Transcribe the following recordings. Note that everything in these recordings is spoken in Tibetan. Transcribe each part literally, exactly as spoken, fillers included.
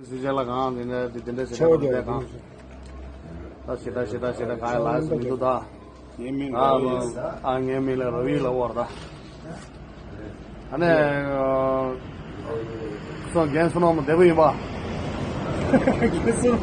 སི་ཇེ་ལ་གང་དེ་འདྲ་དེ་འདྲ་ཟེར་ཆེ་བ་ནས་རྒྱག་གང་། ད་ཞེ་དྲག་ཞེ་དྲག་ཞེ་དྲག་གང་ཡང་ལགས་སུ་མི་འདུག་ད། ངའི་མིང་ཨ་ར་བི་ཨིན། ཨ་ངའི་མིང་ལ་ར་བི་ལབ་པ་རེད་ད། ཨ་ནི་སོ་རྒན་བསོད་ནམས་བདེ་པོ་ཡིན་པ།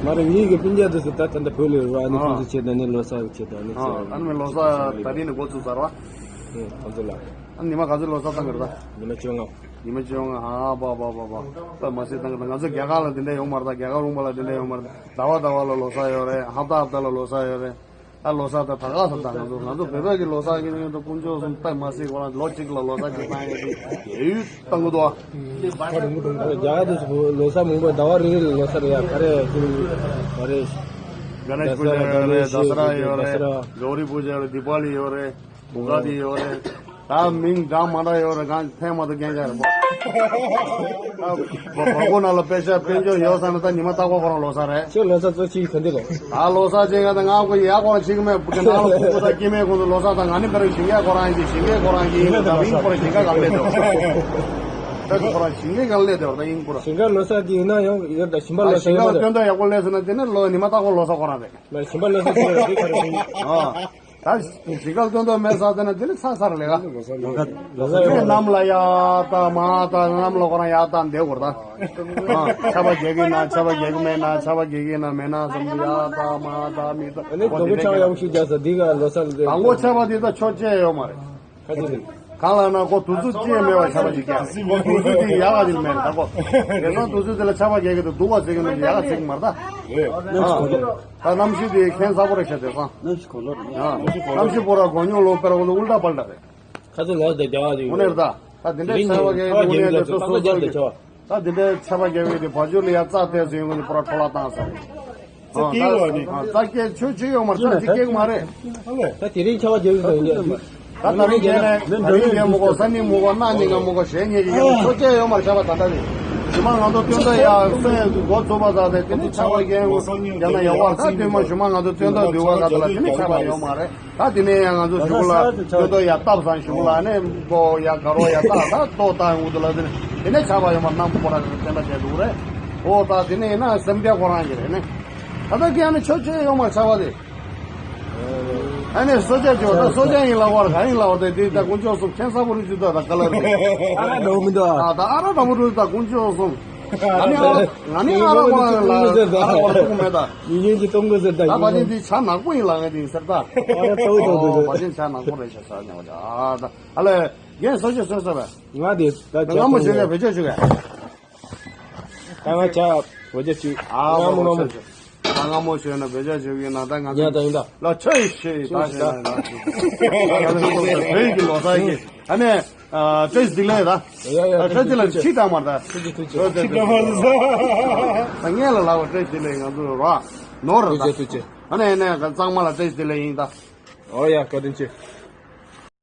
མ་རེད། ངེད་ཀྱི་སྤུན་ཀྱག་དེ་ཚོ་ད་ད་ལྟ་བོད་ལ་ཡོད་རེད། ཨ་ནི་ཨ། ཁོང་ཚོ་ཆེད་དུ་ནི་ལོ་གསར་གྱི་ཆེད་དུ་ཨ་ནི་ཨ། ཨ་ནི་ལོ་གསར་ད་རིང་ནས་འགོ་བཙུགས་ཚར་བ། ཨེ་ཁོང་ཚོ་ལ། ཨ་ནི་ཉི་མ་ག་ཚོད་ལོ་གསར་བཏང་གི་རེད་ད། ཉི་མ་བཅོ་ལྔ། ཉི་མ་བཅོ་ལྔ། ཨ་པ་པ་པ་པ། ད་མ་སེ་བཏང་གི་ད། ང་ཚོ་རྒྱ་གར་ལ་དེ་འདྲ་ཡོད་མ་རེད་ད། རྒྱ་གར་ལུང་པ་ལ་དེ་འདྲ་ཡོད་མ་རེད། ཟླ་བ་ཟླ་བ་ལ་ལོ་གསར་ཡོད་རེད། ཧབ་ཏ་ཧབ་ཏ་ལ་ལོ་གསར་ཡོད་རེད། ད་ལོ་གསར་ད་ད་ག་ས་ད་ང་ཚོ་ང་ཚོ་བོད་པའི་གི་ལོ་གསར་གི་ནང་དུ་དཀོན་མཆོག་གསུམ་ད་མ་སེ་ཁོ་རང་ལོ་གཅིག་ལ་ལོ་གསར་གཅིག་བཏང་ཡོད་དེ་ཡུལ་བཏང་གི་འདུག་ཨ། རྒྱ་གར་དུ་ལོ་གསར་མང་པོ་ཟླ་བ་རེ་རེ་ལ་ལོ་གསར་ཡ་ག་རེ་ཀུན་ག་རེ། ག་ནེཤ་པུ་ཇ་ཡོད་རེད། ད་ས་ར་ཡོད་རེད། ད་ས་ར། གའོ་རི་པུ་ཇ་ཡོད་རེད། དི་པ་ལི་ཡོད་རེད། གུ་ག་དི་ཡོད་རེད། ད་མིང་འདྲ་མ་འདྲ་ཡོད་རེད། གང་ཕན་མ་ཐོགས་རྐྱང་རྐྱང་རེད་པ། ད་བ་གོ་ནང་ལ་དཔེ་ཆ་དཔེ་འཇོག་ཡོད་ས་ན་ད་ཉི་མ་རྟག་པར་ཁོ་རང་ལོ་གསར་རེད། ཁྱོད་ལོ་གསར་གཙོ་ཆེ་ག་འདི་རེད། ད་ལོ་གསར་ཅན་ག་ད་ང་ཁོ་ཡ་ཁོ་རང་ཆིག་མེད་བུ་ག་ནང་ལ་ཁོ་ཁོ་ད་སྐྱེ་དམན་ཁོང་ཚོ་ལོ་གསར་ད་ང་ནི་ད་རེས་ཞིང་ཁ་ཁོ་རང་ཡིན་གྱི་ཞིང་ཁ་ཁོ་རང་གི་ཡིན་ད་མིང་ཁོ་རང་ཞིང་ཁ་གང་སླེབས་དེ་བ་ད་ཡིན་ཁོ་རང་། ཞིང་ཁ་ལོ་གསར་དེ་ཡིན་ན་ཡང་ཡོད་ད་ཞིང་པ་ལོ་གསར་ཡོད་མ་རེད། སྟོན་ཐོག་ཡག་པོ་སླེབས་སོང་ན་དེ་ནི་ལོ་ཉི་མ་རྟག་པར་ལོ་གསར་ཁོ་རང་རེད། ཞིང་པ་ལོ་གསར་དེ་རེད་དེ་ག་རེ་ཞིང་ཨ། ད་ཞིང་ཁ་སྟོན་ཐོག་མེད་ས་དེ་ན་དེ་ནི་ཚ་ཚ་རེད་ལས་ཀ། ལོ་གསར་ལོ་གསར་ནམ་ལ་ཡ་ད་མ་ད་ནམ་ལ་ཁོ་རང་ཡ་ད་འདེ་གོ་ར་ད། ཨ་ཆར་པ་རྒྱག་གི་ན་ཆར་པ་རྒྱག་གི་མེད་ན་ཆར་པ་རྒྱག་གི་ན་མེད་ན་བསམ་གི་ཡ་ད་མ་ད་མི་ད། ཨ་ནི་དང་པོ་ཆར་པ་ཡག་ཤོས་རྒྱག་ས་འདི་ག་ལོ་གསར་རེད། དང་པོ་ཆར་པ་འདི་ད་ཆོ་ཆེ་ཡོད་མ་རེད། ཁ་ཅིག་རེད། གང་ལ་ན་ཁོ་དུས་ཚོད་ཅི་ཡང་མེད་པ་ཆར་པ་ཅིག་རྒྱག་དུས་ཚོད་དེ་ཡག་ག་ཅིག་མེད་ད་ཁོ། དེང་སང་དུས་ཚོད་དེ་ལ་ཆར་པ་རྒྱག་གི་འདུག་སྡུག་པ་ཟེར་གི་འདུག་ཡག་ག་ཟེར་གི་མ་རེད་ད། རེད། ཨ་ད་གནམ་གཤིས་དེ་ཁྱད་མཚར་པོ་རེད་ཤག་དེང་སང་། གནམ་གཤིས་གོ་ལོ་རེད། ཨ་གནམ་གཤིས་པོ་ར་གོ་མྱོང་ལོ་པེ་ར་གོ་ལོ་ཨུལ་ཏ་པལ་ཏ་རེད། ཁ་ཚོ་ལོ་དེ་རྒྱ་བ་དེ་དངོས་གནས་རེད་ད། ད་དེ་འདྲའི་ཆར་པ་རྒྱག་གི་དངོས་གནས་དེ་ཚོ་སོ་སོ་གི་ད་དེ་འདྲའི་ཆར་པ་རྒྱག་གི་དེ་བ་ཇུ་ལི་ཡ་རྩ་དེ་ཚོ་ཡོང་གི་པོ་ར་འཕྲོ་བརླག་བཏང་ས་རེད། ད་སྐྱེ་བ་ནི། ད་སྐྱེ་ཆོས་ཆོས་ཡོད་མ་རེད། ད་སྐྱེ་གི་མ་རེད། ད་དེ་རིང་ཆར་པ་རྒྱག་གི་ད་ད་ད་རིང་རྒྱག་ནས་ད་རིང་རྒྱག་མི་དགོས། སང་ཉིན་མི་དགོས། གནངས་ཉིན་ང་མི་དགོས། གཞེས་ཉིན་གི་ཡང་ཆོས་ཆོས་ཡོད་མ་རེད། ཆར་པ་ད་ལྟ་རེད། ཞུ་མ་ང་ཚོ་སྟོན་ཐོག་ཡག་སེ་འགོ་ཚུགས་པ་ད་དེ་དེ་ནི་ཆར་པ་རྒྱག་རྒྱག་ན་ཡག་པ་ད་སྟོན་མ་ཞུ་མ་ང་ཚོ་སྟོན་ཐོག་འདུལ་བ་ད་ད་ལ་དེ་ནི་ཆར་པ་ཡོད་མ་རེད། ད་དེ་ནས་ཡང་ང་ཚོ་གཞུག་ལ་སྟོན་ཐོག་ཡག་བཏབ་སང་གཞུག་ལ་ནས་མགོ་ཡག་དགའ་རོགས་ཡག་ད་ད་ལྟོ་ད་འུ་དུ་ལ་དེ་ནི་དེ་ནས་ཆར་པ་ཡོད་མ་རྣམ་པོ་ར་བསྟན་པ་བྱས་འདུག་རེད། ཨོ་ད་དེ་ནས་ཡིན་ན་སེམས་རྒྱ་ཁོ་རང་གི་རེད་ནི། ད་ལྟ་ཀྱི་ཨ་ནི་ཆོས་ཆོས་ཡོད་མ་ཆར་པ་དེ། ཨ་ནི་སོ་ཆ་ཅོ་ད་སོ་ཆ་ཡིན་ལ་བར་ག་ཡིན་ལ་བར་དེ་དེ་ད་དཀོན་མཆོག་གསུམ་ཁྱད་མཚར་པོ་རིག་ཅུ་ད་ད་ག་ལ་རེད། ཨ་ར་འདྲ་བོ་མི་འདུག་ཨ། ད་ད་ཨ་ར་འདྲ་བོ་རུ་ད་དཀོན་མཆོག་གསུམ། ང་ནི་ཨ་ང་ནི་ཨ་ར་བ་ལ་ཨ་ར་བ་ལ་ཐུག་མེད་ད། ཡིན་ཡིན་གྱི་གཏོང་དགོས་ཟེར་ད་ད་ཡིན་བ་ཅན་ཡིན། དེ་ཆ་ནག་པོ་ཡིན་ལ་ངས་དེ་ཡིན་ཟེར་ད། ཨ་ར་ཏོ་ཏོ་ཏོ་ཨོ་ཏོ། བ་ཅན་ཆ་ནག་པོ་རེད་ཤག་ས་ཉ་བ་ཅན་ཨ་ད་ཨ་ལེ་རྒན་སོ་ཆ་སོ་ས་བས། ང་དེ་ད་ང་མོ་ཆ་ཤོད་ཀྱ་བེད་སྤྱོད་ཤོད་ཀྱ། ད་ང་ཆ་བོད་རྒྱ་ཆུ། ཨ་ང་མོ་ང་མོ། ད་ང་མོ་ཆོས་ན་བོད་རྒྱ་ཆུ་གི་ན་ད་ང་ཡ་ད་ཡིན་ད། ལ་ཆོས་ཤེས་ད་ཤེས་ན་ད་ཤེས། ད་ལ་ཆོས་ཤེས་བོད་ཀྱི་ལོ་ས་ཀྱི་ཨ་ནེ་བཀྲ་ཤིས་བདེ་ལེགས་ད། ཡ་ཡ་བཀྲ་ཤིས་བདེ་ལེགས་ཕྱི་དང་མར་ད། ཐུགས་རྗེ་ཐུགས་རྗེ། ད་ངས་ལ་ལ་བ་བཀྲ་ཤིས་བདེ་ལེགས་ང་ཚོ་རོ་ནོར་ད། ཐུགས་རྗེ་ཐུགས་རྗེ། ཨ་ནེ་ནེ་གཙང་མ་ལ་བཀྲ་ཤིས་བདེ་ལེགས་ཡིན་ད། ཨོ་ཡ་བཀའ་དྲིན་ཆེ།